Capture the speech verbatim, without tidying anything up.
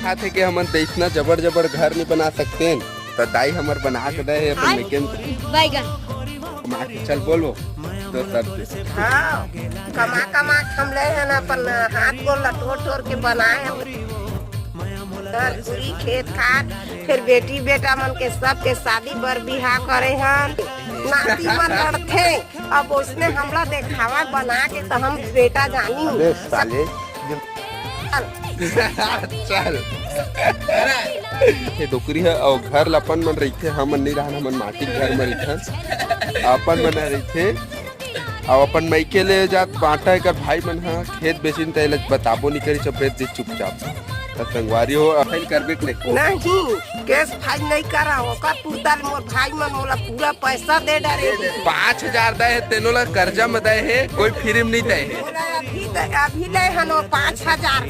खात हे कि हमन त इतना जबर जबर घर नहीं बना सकते हैं, तो दाई हमर बना के दे हे अपन हाय। लेकिन बैगन। कमा के चल बोलो दोसर से। हाँ, कमा कमा के हम ले हन अपन हाथ गोड़ ला टोर टोर के बनाए हन। घर पूरी खेत खात, फिर बेटी बेटा मन के सबके शादी बर बिहाव करे हन। नाती मन लड़थे, अब उसने हमला देखावा बना के तो हम बेटा जानी। अबे साले। चल। ये डोकरी है और घर ला अपन मन रहिथे, हमन नहीं रहन, हमन माटी के घर में रहिथन, अपन मन रहिथे। और अपन मइके ले जात बांटा एकर भाई मन हा, खेत बेचिन त एला बताबो नहीं करी, सब बेच दे चुपचाप। त संगवारी हो, अफाइन करबे के नहीं। नहीं, केस फाइल नहीं करा, ओकर पुरता ले मोर भाई मन मोला पूरा पैसा दे डरे। पाँच हजार दे हे, तेनो ला कर्जा में दे हे, कोई फ्री में नहीं दे हे। मोला अभी दे, अभी ले हन वो पाँच हजार।